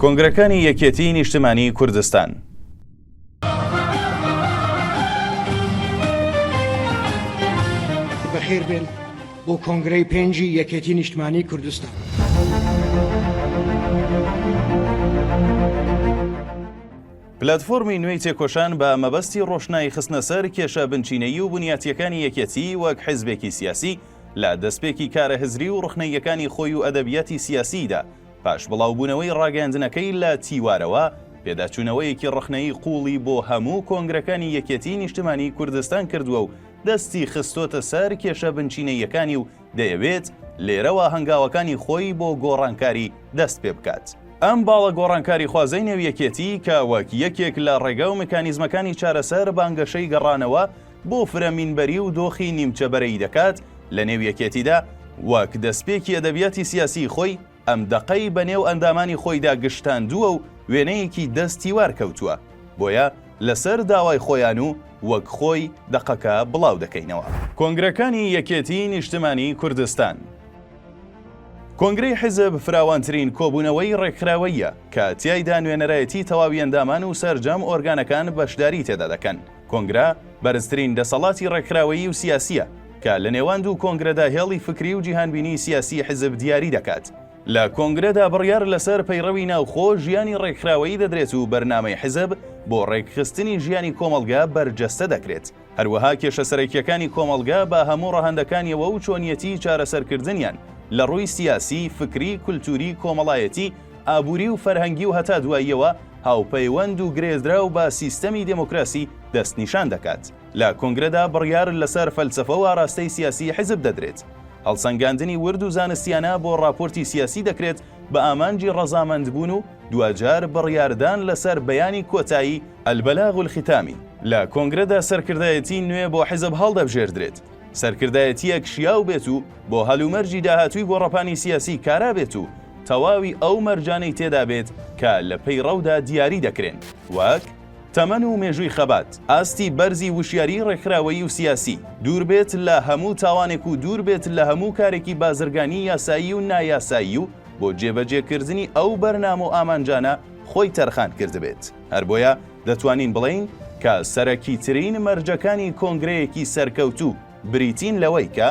کۆنگرەکانی یەکێتیی نیشتمانیی کوردستان. بەخێر بێن بۆ کۆنگرەی پێنجی یەکێتی نیشتمانی کوردستان. پلاتفۆرمی نوێی تێکۆشان بە مەبەستی ڕۆشنایی خستنە سەر کێشە بنچینەیی و بنیاتییەکانی یەکێتی وەک حیزبێکی سیاسی لە دەستپێکی کارە هزری و ڕەخنەییەکانی خۆی و ئەدەبیاتی سیاسییدا پاش بڵاوبوونەوەی ڕاگەیاندنەکەی لە تیوارەوە پێداچوونەوەیەکی ڕەخنەیی قووڵی بۆ هەموو کۆنگرەکانی یەکێتیی نیشتمانیی کوردستان کردووە و دەستی خستۆتە سەر کێشە بنچینەییەکانی و دەیەوێت لێرەوە هەنگاوەکانی خۆی بۆ گۆڕانکاری دەست پێ بکات. ئەم باڵە گۆڕانکاریخوازەی نێو یەکێتی کە وەک یەکێک لە ڕێگا و مکانیزمەکانی چارەسەر بانگەشەی گەڕانەوە بۆ فرە مینبەری و دۆخی نیمچە بەرەیی دەکات لە نێو یەکێتیدا، وەک دەستپێکی ئەدەبیاتی سیاسیی خۆی ئەم دەقەی بە نێو ئەندامانی خۆیدا گشتاندووە و وێنەیەکی دەست تیوار کەوتووە، بۆیە لەسەر داوای خۆیان و وەک خۆی دەقەکە بڵاو دەکەینەوە. کۆنگرەکانی یەکێتیی نیشتمانیی کوردستان. کۆنگرەی حیزب فراوانترین کۆبوونەوەی ڕێکخراوەییە کە تیایدا نوێنەرایەتی تەواوی ئەندامان و سەرجەم ئۆرگانەکان بەشداری تێدا دەکەن. کۆنگرە بەرزترین دەسەڵاتی ڕێکخراوەیی و سیاسییە کە لە نێوان دوو کۆنگرەدا هێڵی فکری و جیهانبینی سیاسی حیزب دیاری دەکات. لە کۆنگرەدا بڕیار لەسەر پەیڕەوی ناوخۆ ژیانی ڕێکخراوەیی دەدرێت و بەرنامەی حیزب بۆ ڕێکخستنی ژیانی کۆمەڵگە بەرجەستە دەکرێت. هەروەها کێشە سەرەکییەکانی کۆمەڵگە بە هەموو ڕەهەندەکانیەوە و چۆنیەتیی چارەسەرکردنیان لە ڕووی سیاسی، فکری، کولتووری، کۆمەڵایەتی، ئابووری و فەرهەنگی و هەتا دواییەوە هاوپەیوەند و گرێدراو بە سیستەمی دێموکراسی دەستنیشان دەکات. لە کۆنگرەدا بڕیار لەسەر فەلسەفە و ئاراستەی سیاسیی حیزب دەدرێت. هەڵسەنگاندنی ورد و زانستیانە بۆ ڕاپۆرتی سیاسی دەکرێت بە ئامانجی ڕەزامەندبوون و دواجار بڕیاردان لەسەر بەیانی کۆتایی، البلاغ الختامی. لە کۆنگرەدا سەرکردایەتی نوێ بۆ حیزب هەڵدەبژێردرێت. سەرکردایەتییەک شیاو بێت و بۆ هەلومەرجی داهاتووی گۆڕەپانی سیاسی کارا بێت و تەواوی ئەو مەرجانەی تێدا بێت کە لە پەیڕەودا دیاری دەکرێن وەک، تەمەن و مێژووی خەبات، ئاستی بەرزی وشیاریی ڕێکخراوەیی و سیاسی، دوور بێت لە هەموو تاوانێک و دوور بێت لە هەموو کارێکی بازرگانی یاسایی و نایاسایی و بۆ جێبەجێکردنی ئەو بەرنامە و ئامانجانە خۆی تەرخان کردبێت. هەر بۆیە دەتوانین بڵێین کە سەرەکیترین مەرجەکانی کۆنگرەیەکی سەرکەوتوو بریتین لەوەی کە.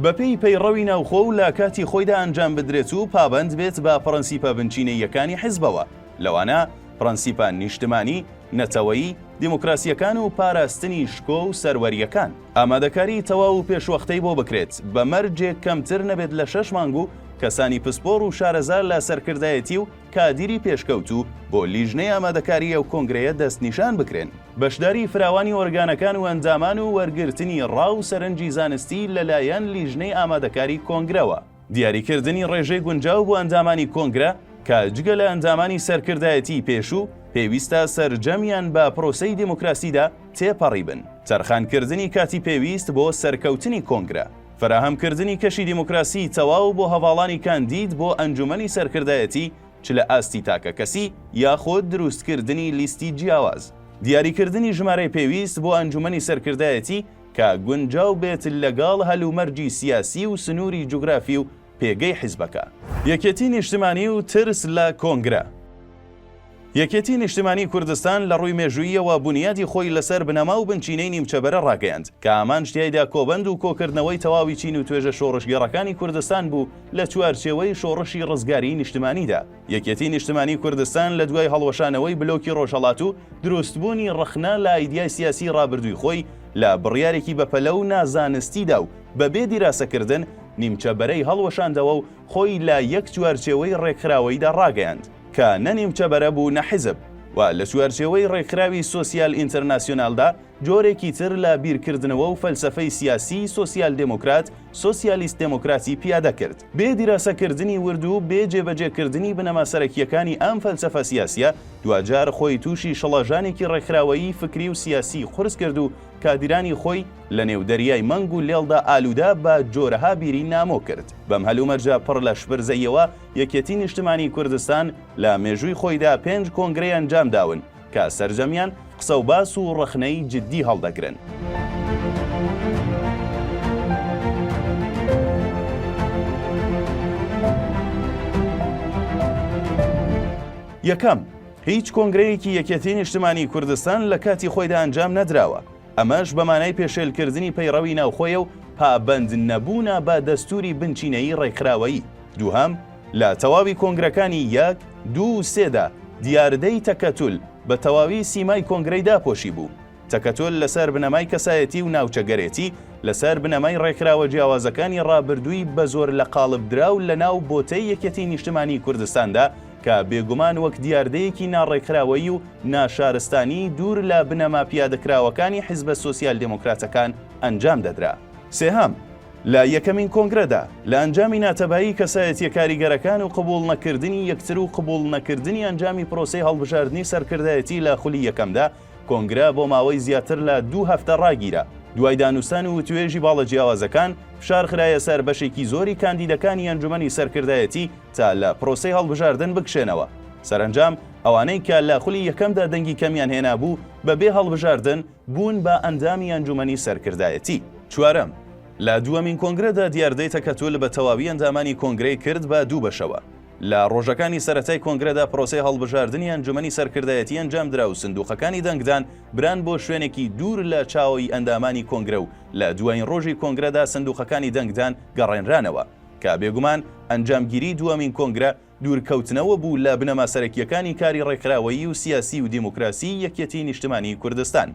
بەپێی پەیڕەوی ناوخۆ و لە کاتی خۆیدا ئەنجام بدرێت و پابەند بێت بە پڕەنسیپە بنچینەییەکانی حزبەوە، لەوانە پڕەنسیپە نیشتمانی، نەتەوەیی، دیموکراسییەکان و پاراستنی شکۆ و سەروەرییەکان. ئامادەکاریی تەواو و پێشوەختەی بۆ بکرێت، بە مەرجێک کەمتر نەبێت لە شەش مانگ و کەسانی پسپۆڕ و شارەزا لە سەرکردایەتی و کادیری پێشکەوتوو بۆ لیژنەی ئامادەکاری ئەو کۆنگرەیە دەستنیشان بکرێن. بەشداری فراوانی ئۆرگانەکان و ئەندامان و وەرگرتنی ڕا و سەرنجی زانستی لەلایەن لیژنەی ئامادەکاری کۆنگرەوە. دیاریکردنی ڕێژەی گونجاو بۆ ئەندامانی کۆنگرە کە جگە لە ئەندامانی سەرکردایەتیی پێشوو، پێویستە سەرجەمیان بە پرۆسەی دیموکراسیدا تێپەڕیبن. تەرخانکردنی کاتی پێویست بۆ سەرکەوتنی کۆنگرە. فەراهەمکردنی کەشی دیموکراسی تەواو بۆ هەڤاڵانی کاندید بۆ ئەنجومەنی سەرکردایەتی چ لە ئاستی تاکەکەسی یاخود دروستکردنی لیستی جیاواز. دیاریکردنی ژمارەی پێویست بۆ ئەنجومەنی سەرکردایەتی کە گونجاو بێت لەگەڵ هەلومەرجی سیاسی و سنووری جوگرافی و پێگەی حیزبەکە. یەکێتی نیشتمانی و ترس لە کۆنگرە. یەکێتی نیشتمانی کوردستان لە ڕووی مێژووییەوە بونیادی خۆی لەسەر بنەما و بنچینەی نیمچەبەرە ڕاگەیاند کە ئامانج تیایدا کۆبەند و کۆکردنەوەی تەواوی چین و توێژە شۆڕشگێڕەکانی کوردستان بوو لە چوارچێوەی شۆڕشی ڕزگاریی نیشتمانیدا. یەکێتی نیشتمانی کوردستان لە دوای هەڵوەشانەوەی بلۆکی ڕۆژهەڵات و دروستبوونی ڕەخنە لە ئایدیای سیاسی ڕابردووی خۆی لە بڕیارێکی بەپەلە و نازانستیدا و بەبێ دیراسەکردن نیمچە بەرەی هەڵوەشاندەوە و خۆی لە یەک چوارچێوەی ڕێکخراوەییدا ڕاگەیاند. کە نە نیمچە بەرە بوو نە حیزب، و لە چوارچێوەی ڕێکخراوی سۆسیال ئینترناسیۆنالدا جۆرێکی تر لە بیرکردنەوە و فەلسەفەی سیاسیی سۆسیال دێمۆکرات، سۆسیالیست دێمۆکراتی پیادە کرد. بێ دیراسەکردنی ورد و بێ جێبەجێکردنی بنەما سەرەکییەکانی ئەم فەلسەفە سیاسییە، دواجار خۆی تووشی شڵەژانێکی ڕێکخراوەیی فکری و سیاسیی قورس کرد و کادیرانی خۆی لە نێو دەریای مەنگ و لێڵدا ئالوودە بە جۆرەها بیری نامۆ کرد. بەم هەلومەرجە پڕ لە شپرزەییەوە یەکێتی نیشتمانیی کوردستان لە مێژووی خۆیدا پێنج کۆنگرەی ئەنجام داون کە سەرجەمیان قسە و باس و ڕەخنەی جددی هەڵدەگرن. یەکەم، هیچ کۆنگرەیەکی یەکێتی نیشتمانی کوردستان لە کاتی خۆیدا ئەنجام نەدراوە، ئەمەش بە مانای پێشێلکردنی پەیڕەوی ناوخۆیە و پابەند نەبوونە بە دەستووری بنچینەیی ڕێکخراوەیی. دووهەم، لە تەواوی کۆنگرەکانی یەک، دوو و سێدا دیاردەی تەکەتول بە تەواوی سیمای کۆنگرەی داپۆشیبوو. تەکەتول لەسەر بنەمای کەسایەتی و ناوچەگەرێتی، لەسەر بنەمای ڕێکخراوە جیاوازەکانی ڕابردووی بەزۆر لەقاڵبدراو لەناو بۆتەی یەکێتی نیشتمانیی کوردستاندا کە بێگومان وەک دیاردەیەکی ناڕێکخراوەیی و ناشارستانی دوور لە بنەما پیادەکراوەکانی حیزبە سۆسیال دێمۆکراتەکان ئەنجام دەدرا. سێهەم، لە یەکەمین کۆنگرەدا، لە ئەنجامی ناتەبایی کەسایەتییە کاریگەرەکان و قبووڵ نەکردنی یەکتر و قبووڵ نەکردنی ئەنجامی پرۆسەی هەڵبژاردنی سەرکردایەتی لە خولی یەکەمدا، کۆنگرە بۆ ماوەی زیاتر لە دوو هەفتە ڕاگیرا. دوای دانوستان و وتوێژی باڵە جیاوازەکان، فشار خرایە سەر بەشێکی زۆری کاندیدەکانی ئەنجومەنی سەرکردایەتی تا لە پرۆسەی هەڵبژاردن بکشێنەوە. سەرەنجام ئەوانەی کە لە خولی یەکەمدا دەنگی کەمیان هێنابوو، بەبێ هەڵبژاردن بوون بە ئەندامی ئەنجومەنی سەرکردایەتی. چوارەم، لە دووەمین کۆنگرەدا دیاردەی تەکەتول بە تەواوی ئەندامانی کۆنگرەی کرد بە دوو بەشەوە. لە ڕۆژەکانی سەرەتای کۆنگرەدا پرۆسەی هەڵبژاردنی ئەنجومەنی سەرکردایەتی ئەنجامدرا و سندوقەکانی دەنگدان بران بۆ شوێنێکی دوور لە چاوی ئەندامانی کۆنگرە و لە دوایین ڕۆژی کۆنگرەدا سندوقەکانی دەنگدان گەڕێنرانەوە کە بێگومان ئەنجامگیری دووەمین کۆنگرە دوورکەوتنەوە بوو لە بنەما سەرەکییەکانی کاری ڕێکخراوەیی و سیاسی و دیموکراسیی یەکیەتیی نیشتمانیی کوردستان.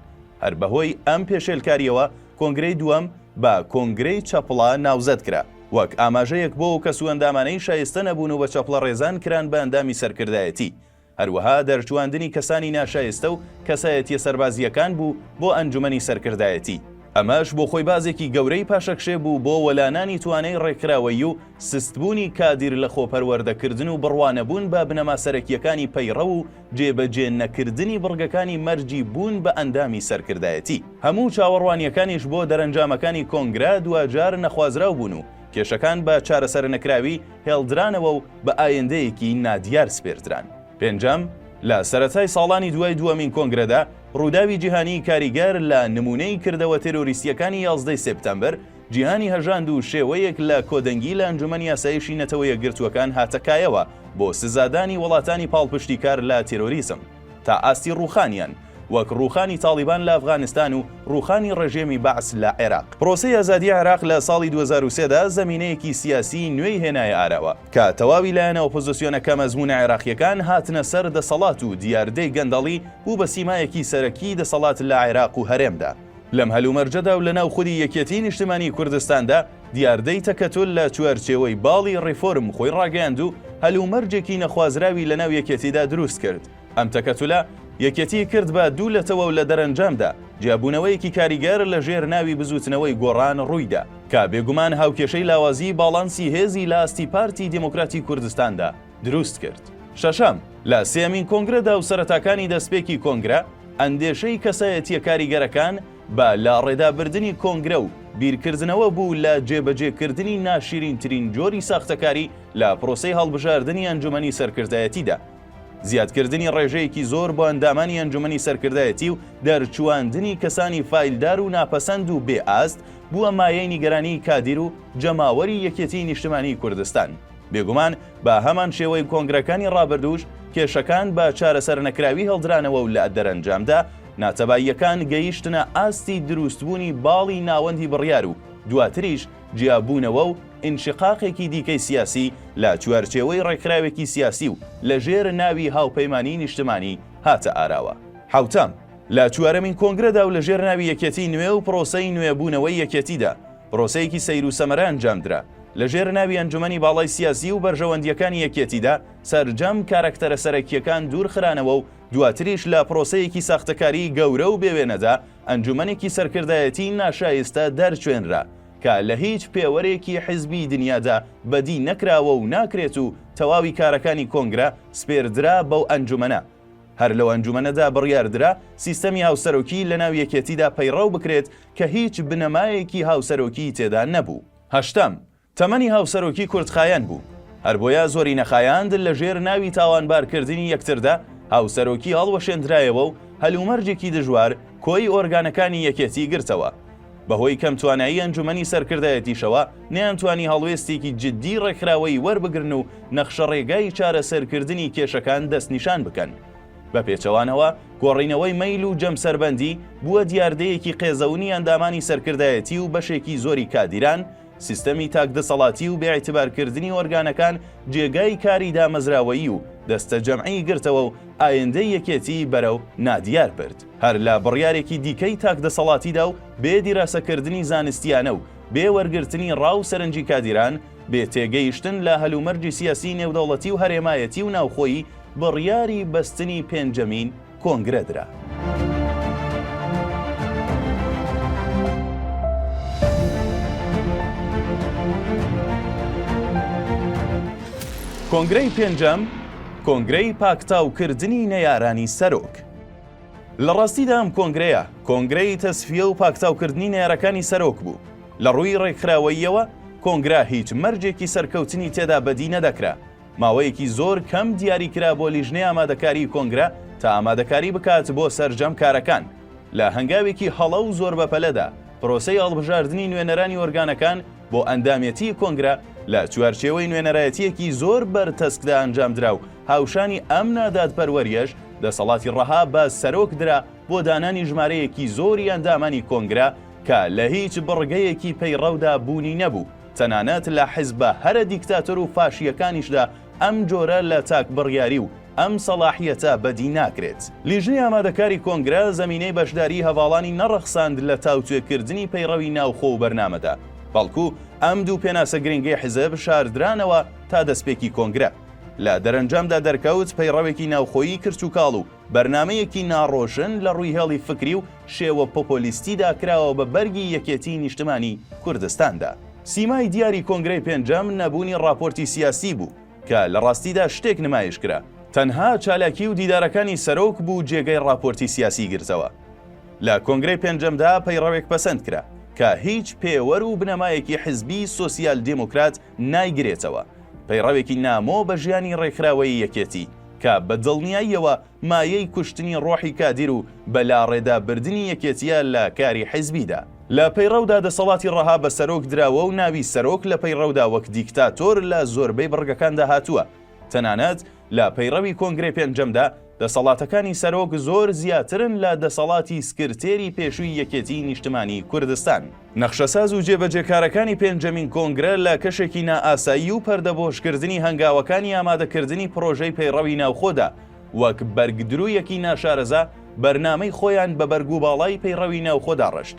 هەر بەهۆی ئەم پێشێلکارییەوە کۆنگرەی دووەم بە کۆنگرەی چەپڵە ناوزەد کرا، وەک ئاماژەیەک بۆ ئەو کەس و ئەندامانەی شایستە نەبوون و بە چەپڵە ڕێزان کران بە ئەندامی سەرکردایەتی. هەروەها دەرچوواندنی کەسانی ناشایستە و کەسایەتییە سەربازییەکان بوو بۆ ئەنجومەنی سەرکردایەتی. ئەمەش بۆ خۆی بازێکی گەورەی پاشەکشێ بوو بۆ وەلانانی توانای ڕێکخراوەیی و سستبوونی کادیر لە خۆپەروەردەکردن و بڕوانەبوون بە بنەما سەرەکییەکانی پەیڕەو و جێبەجێ نەکردنی بڕگەکانی مەرجی بوون بە ئەندامی سەرکردایەتی. هەموو چاوەڕوانییەکانیش بۆ دەرەنجامەکانی کۆنگرە دواجار نەخوازراو بوون و کێشەکان بە چارەسەرنەکراوی هێڵدرانەوە و بە ئایندەیەکی نادیار سپێردران. پێنجەم، لە سەرەتای ساڵانی دوای دووەمین کۆنگرەدا، ڕووداوی جیهانیی کاریگەر لە نموونەی کردەوە تێرۆریستییەکانی یازدەی سێپتەمبەر، جیهانی هەژاند و شێوەیەک لە کۆدەنگی لە ئەنجومەنی ئاسایشی نەتەوە یەکگرتووەکان هاتە کایەوە بۆ سزادانی وڵاتانی پاڵپشتیکار لە تێرۆریزم تا ئاستی ڕووخانیان، وەک ڕووخانی تاڵیبان لە ئەفغانستان و ڕووخانی ڕژێمی بەعس لە عێراق. پرۆسەی ئازادیی عێراق لە ساڵی 2003 دا زەمینەیەکی سیاسیی نوێی هێنایە ئاراوە، کە تەواوی لایەنە ئۆپۆزسیۆنە کەم ئەزموونە عێراقییەکان هاتنە سەر دەسەڵات و دیاردەی گەندەڵی بوو بە سیمایەکی سەرەکیی دەسەڵات لە عێراق و هەرێمدا. لەم هەلومەرجەدا و لەناو خودی یەکێتیی نیشتمانیی کوردستاندا دیاردەی تەکەتول لە چوارچێوەی باڵی ڕیفۆرم خۆی ڕاگەیاند و هەلومەرجێکی نەخوازراوی لەناو یەکێتیدا دروست کرد. ئەم تەکەتولە یەکێتیی کرد بە دوو لەتەوە و لە دەرەنجامدا جیابوونەوەیەکی کاریگەر لە ژێر ناوی بزووتنەوەی گۆڕان ڕوویدا کە بێگومان هاوکێشەی لاوازیی باڵانسی هێزی لە ئاستی پارتی دێموکراتی کوردستاندا دروست کرد. شەشەم، لە سێیەمین کۆنگرەدا و سەرەتاکانی دەستپێکی کۆنگرە، ئەندێشەی کەسایەتییە کاریگەرەکان بە لاڕێدابردنی کۆنگرە و بیرکردنەوە بوو لە جێبەجێکردنی ناشیرینترین جۆری ساختەکاری لە پرۆسەی هەڵبژاردنی ئەنجومەنی سەرکردایەتیدا. زیادکردنی ڕێژەیەکی زۆر بۆ ئەندامانی ئەنجومەنی سەرکردایەتی و دەرچوواندنی کەسانی فایلدار و ناپەسەند و بێ ئاست بووە مایەی نیگەرانیی کادیر و جەماوەری یەکێتیی نیشتمانیی کوردستان. بێگومان بە هەمان شێوەی کۆنگرەکانی ڕابردووش کێشەکان بە چارەسەرنەکراوی هێڵدرانەوە و لە دەرەنجامدا ناتەباییەکان گەیشتنە ئاستی دروستبوونی باڵی ناوەندی بڕیار و دواتریش جیابوونەوە و ئینشقاقێکی دیکەی سیاسی لە چوارچێوەی ڕێکخراوێکی سیاسی و لە ژێر ناوی هاوپەیمانیی نیشتمانی هاتە ئاراوە. حەوتەم، لە چوارەمین کۆنگرەدا و لە ژێر ناوی یەکێتیی نوێ و پرۆسەی نوێبوونەوەی یەکێتیدا، پرۆسەیەکی سەیر و سەمەرە ئەنجامدرا. لە ژێر ناوی ئەنجومەنی باڵای سیاسی و بەرژەوەندییەکانی یەکێتیدا سەرجەم کارەکتەرە سەرەکییەکان دوورخرانەوە و دواتریش لە پرۆسەیەکی ساختەکاریی گەورە و بێوێنەدا ئەنجومەنێکی سەرکردایەتیی ناشایستە دەرچوێنرا کە لە هیچ پێوەرێکی حزبی دنیادا بەدی نەکراوە و ناکرێت و تەواوی کارەکانی کۆنگرە سپێردرا بەو ئەنجومەنە. هەر لەو ئەنجومەنەدا بڕیاردرا سیستەمی هاوسەرۆکی لەناو یەکێتیدا پەیڕەو بکرێت کە هیچ بنەمایەکی هاوسەرۆکیی تێدا نەبوو. هەشتەم، تەمەنی هاوسەرۆکی کورتخایەن بوو، هەربۆیە زۆری نەخایاند لە ژێر ناوی تاوانبارکردنی یەکتردا هاوسەرۆکی هەڵوەشێندرایەوە و هەلومەرجێکی دژوار کۆی ئۆرگانەکانی یەکێتی گرتەوە. بەهۆی کەمتوانایی ئەنجومەنی سەرکردایەتیشەوە نەیانتوانی هەڵوێستێکی جددی ڕێکخراوەیی وەربگرن و نەخشەڕێگای چارەسەرکردنی کێشەکان دەستنیشان بکەن. بە پێچەوانەوە، گۆڕینەوەی مەیل و جەمسەربەندی بووە دیاردەیەکی قێزەونی ئەندامانی سەرکردایەتی و بەشێکی زۆری کادیران، سیستەمی تاکدەسەڵاتی و بێئیعتبارکردنی ئۆرگانەکان جێگای کاری دامەزراوەیی و دەستەجەمعی گرتەوە و ئایندەی یەکێتی بەرەو نادیار برد. هەر لە بڕیارێکی دیکەی تاکدەسەڵاتیدا و بێ دیراسەکردنی زانستییانە و بێ وەرگرتنی ڕا و سەرنجی کادیران، بێ تێگەیشتن لە هەلومەرجی سیاسی نێودەوڵەتی و هەرێمایەتی و ناوخۆیی بڕیاری بەستنی پێنجەمین کۆنگرە درا. کۆنگرەی پێنجەم، کۆنگرەی پاکتاوکردنی نەیارانی سەرۆک. لە ڕاستیدا ئەم کۆنگرەیە، کۆنگرەی تەسفیە و پاکتاوکردنی نەیارەکانی سەرۆک بوو. لە ڕووی ڕێکخراوەییەوە، کۆنگرە هیچ مەرجێکی سەرکەوتنی تێدا بەدی نەدەکرا. ماوەیەکی زۆر کەم دیاری کرا بۆ لیژنەی ئامادەکاریی کۆنگرە تا ئامادەکاری بکات بۆ سەرجەم کارەکان. لە هەنگاوێکی هەڵە و زۆر بەپەلەدا، پرۆسەی هەڵبژاردنی نوێنەرانی ئۆرگانەکان بۆ ئەندامێتیی کۆنگرە لە چوارچێوەی نوێنەرایەتییەکی زۆر بەرتەسکدا ئەنجامدرا و هاوشانی ئەم نادادپەروەرییەش دەسەڵاتی ڕەها بە سەرۆک درا بۆ دانانی ژمارەیەکی زۆری ئەندامانی کۆنگرە کە لە هیچ بڕگەیەکی پەیڕەودا بوونی نەبوو، تەنانەت لە حزبە هەرە دیکتاتۆر و فاشییەکانیشدا ئەم جۆرە لە تاکبڕیاری و ئەم سەڵاحیەتە بەدی ناکرێت. لیژنەی ئامادەکاری کۆنگرە زەمینەی بەشداریی هەڤاڵانی نەڕەخساند لە تاوتوێکردنی پەیڕەوی ناوخۆ و بەرنامەدا، بەڵکو ئەم دوو پێناسە گرنگەی حزب شاردرانەوە تا دەستپێکی کۆنگرە. لە دەرەنجامدا دەرکەوت پەیڕەوێکی ناوخۆیی کرچوکاڵ و بەرنامەیەکی ناڕۆشن لە ڕووی هێڵی فکری و شێوە پۆپۆلیستیدا کراوە بە بەرگی یەکێتیی نیشتمانی کوردستاندا. سیمای دیاری کۆنگرەی پێنجەم نەبوونی ڕاپۆرتی سیاسی بوو کە لە ڕاستیدا شتێک نمایش کرا تەنها چالاکی و دیدارەکانی سەرۆک بوو جێگەی ڕاپۆرتی سیاسی گرتەوە. لە کۆنگرەی پێنجەمدا پەیڕەوێک پەسەند کرا کە هیچ پێوەر و بنەمایەکی حزبی سۆسیال دێموکرات نایگرێتەوە، پەیڕەوێکی نامۆ بە ژیانی ڕێکخراوەیی یەکێتی کە بە دڵنیاییەوە مایەی کوشتنی ڕۆحی کادیر و بە لاڕێدا بردنی یەکێتییە لە کاری حیزبیدا. لە پەیڕەودا دەسەڵاتی ڕەها بە سەرۆک دراوە و ناوی سەرۆک لە پەیڕەودا وەک دیکتاتۆر لە زۆربەی بڕگەکاندا هاتووە. تەنانەت لە پەیڕەوی کۆنگرەی پێنجەمدا دەسەڵاتەکانی سەرۆک زۆر زیاترن لە دەسەڵاتی سکرتێری پێشووی یەکێتیی نیشتمانیی کوردستان. نەخشەساز و جێبەجێکارەکانی پێنجەمین کۆنگرە لە کەشێکی نائاسایی و پەردەپۆشکردنی هەنگاوەکانی ئامادەکردنی پڕۆژەی پەیڕەوی ناوخۆدا وەک بەرگدروویەکی ناشارەزا بەرنامەی خۆیان بە بەرگوباڵای پەیڕەوی ناوخۆ داڕشت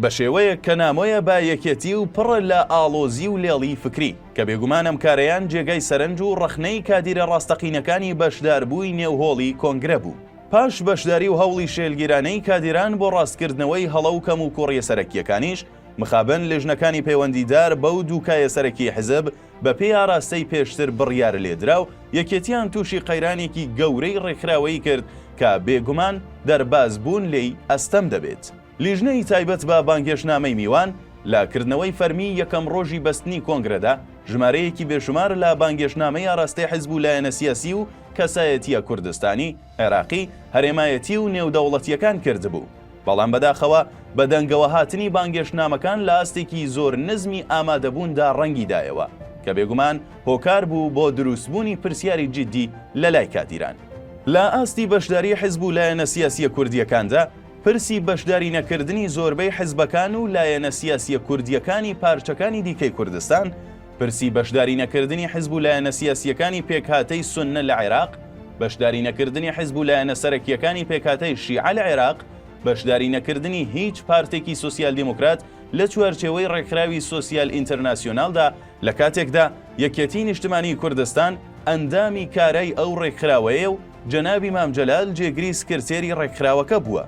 بە شێوەیەک کە نامۆیە بە یەکێتی و پڕە لە ئاڵۆزی و لێڵی فکری کە بێگومان ئەم کارەیان جێگای سەرنج و ڕەخنەی کادیرە ڕاستەقینەکانی بەشداربووی نێو هۆڵی کۆنگرە بوو. پاش بەشداری و هەوڵی شێلگیرانەی کادیران بۆ ڕاستکردنەوەی هەڵە و کەموکوڕیە سەرەکییەکانیش، مخابن لیژنەکانی پەیوەندیدار بەو دوو کایە سەرەکیی حزب بە پێی ئاراستەی پێشتر بڕیارلێدراو یەکێتیان تووشی قەیرانێکی گەورەی ڕێکخراوەیی کرد کە بێگومان دەربازبوون لێی ئەستەم دەبێت. لیژنەی تایبەت بە بانگهێشتنامەی میوان، لە کردنەوەی فەرمیی یەکەم ڕۆژی بەستنی کۆنگرەدا، ژمارەیەکی بێشومار لە بانگهێشتنامەی ئاراستەی حزب و لایەنە سیاسی و کەسایەتییە کوردستانی، عێراقی، هەرێمایەتی و نێودەوڵەتییەکان کردبوو. بەڵام بەداخەوە بەدەنگەوەهاتنی بانگهێشتنامەکان لە ئاستێکی زۆر نزمی ئامادەبووندا ڕەنگی دایەوە، کە بێگومان هۆکار بوو بۆ دروستبوونی پرسیاری جیددی لەلای کادیران. لە ئاستی بەشداری حزب و لایەنە سیاسییە کوردییەکاندا، پرسی بەشداری نەکردنی زۆربەی حزبەکان و لایەنە سیاسییە کوردییەکانی پارچەکانی دیکەی کوردستان، پرسی بەشداری نەکردنی حزب و لایەنە سیاسییەکانی پێکهاتەی سوننە لە عێراق، بەشداری نەکردنی حزب و لایەنە سەرەکییەکانی پێکهاتەی شیعە لە عێراق، بەشداری نەکردنی هیچ پارتێکی سۆسیال دیموکرات لە چوارچێوەی ڕێکخراوی سۆسیال ئینتەرناسیۆنالدا، لە کاتێکدا یەکێتیی نیشتمانیی کوردستان ئەندامی کارای ئەو ڕێکخراوەیە و جەنابی مام جەلال جێگری سکرتێری ڕێکخراوەکە بووە.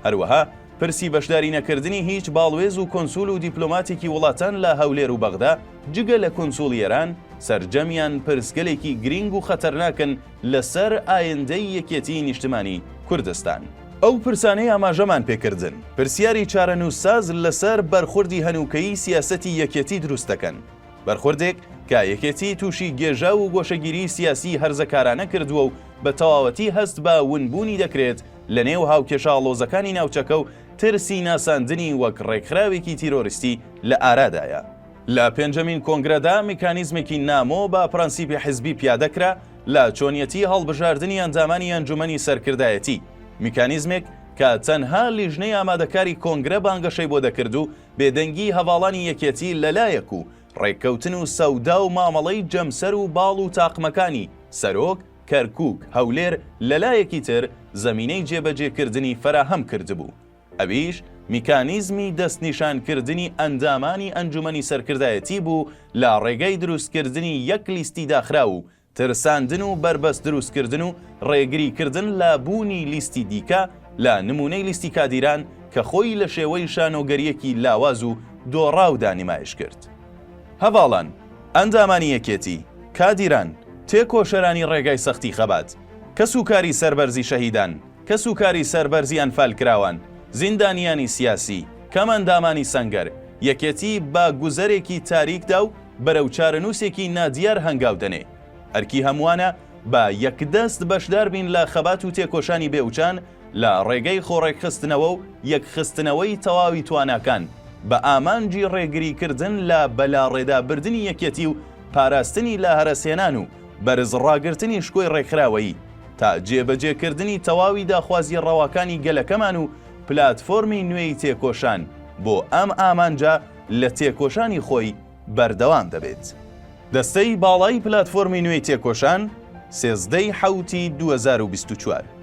هەروەها پرسی بەشداری نەکردنی هیچ باڵوێز و کونسول و دیپلۆماتێکی وڵاتان لە هەولێر و بەغدا جگە لە کونسوڵی ئێران، سەرجەمیان پرسگەلێکی گرینگ و خەتەرناکن لە سەر ئایندەی یەکێتیی نیشتمانی کوردستان. ئەو پرسانەی ئاماژەمان پێ کردن، پرسیاری چارەنووسساز لە سەر بەرخوردی هەنووکەیی سیاسەتی یەکێتی دروست دەکەن. بەرخوردێک کە یەکێتی تووشی گێژاو و گۆشەگیریی سیاسیی هەرزەکارانە کردووە و بە تەواوەتی هەست بە ونبوونی دەکرێت لەنێو هاوکێشە ئاڵۆزەکانی ناوچەکە و ترسی ناساندنی وەک ڕێکخراوێکی تیرۆریستی لە ئارادایە. لە پێنجەمین کۆنگرەدا میکانیزمێکی نامۆ بە پرەنسیپی حزبی پیادە کرا لە چۆنیەتی هەڵبژاردنی ئەندامانی ئەنجومەنی سەرکردایەتی، میکانیزمێک کە تەنها لیژنەی ئامادەکاری کۆنگرە بانگەشەی بۆ دەکرد و بێدەنگی هەڤاڵانی یەکێتی لەلایەک و ڕێککەوتن و سەودا و مامەڵەی جەمسەر و باڵ و تاقمەکانی سەرۆک، کەرکوک، هەولێر لەلایەکی تر زەمینەی جێبەجێکردنی فەراهەم کردبوو. ئەویش میکانیزمی دەستنیشانکردنی ئەندامانی ئەنجومەنی سەرکردایەتی بوو لە ڕێگەی دروستکردنی یەک لیستی داخراو و ترساندن و بەربەست دروستکردن و ڕێگریکردن لە بوونی لیستی دیکە لە نموونەی لیستی کادیران کە خۆی لە شێوەی شانۆگەرییەکی لاواز و دۆڕاودا نمایش کرد. هەڤاڵان، ئەندامانی یەکێتی، کادیران، تێکۆشەرانی ڕێگای سەختی خەبات، کەسوکاری سەربەرزی شەهیدان، کەسوکاری سەربەرزی ئەنفالکراوان، زیندانیانی سیاسی، کەمئەندامانی سەنگەر، یەکێتی بە گوزەرێکی تاریکدا و بەرەو چارەنووسێکی نادیار هەنگاو دەنێ. ئەرکی هەمووانە بە یەکدەست بەشدار بین لە خەبات و تێکۆشانی بێوچان لە ڕێگەی خۆڕێکخستنەوە و یەکخستنەوەی تەواوی تواناکان بە ئامانجی ڕێگریکردن لە بەلاڕێدابردنی یەکێتی و پاراستنی لە هەرەسهێنان و بەرزڕاگرتنی شکۆی ڕێکخراوەیی تا جێبەجێکردنی تەواوی داخوازییە ڕەواکانی گەلەکەمان و پلاتفۆرمی نوێی تێکۆشان بۆ ئەم ئامانجە لە تێکۆشانی خۆی بەردەوام دەبێت. دەستەی باڵای پلاتفۆرمی نوێی تێکۆشان، 13 ی حەوتی 2024.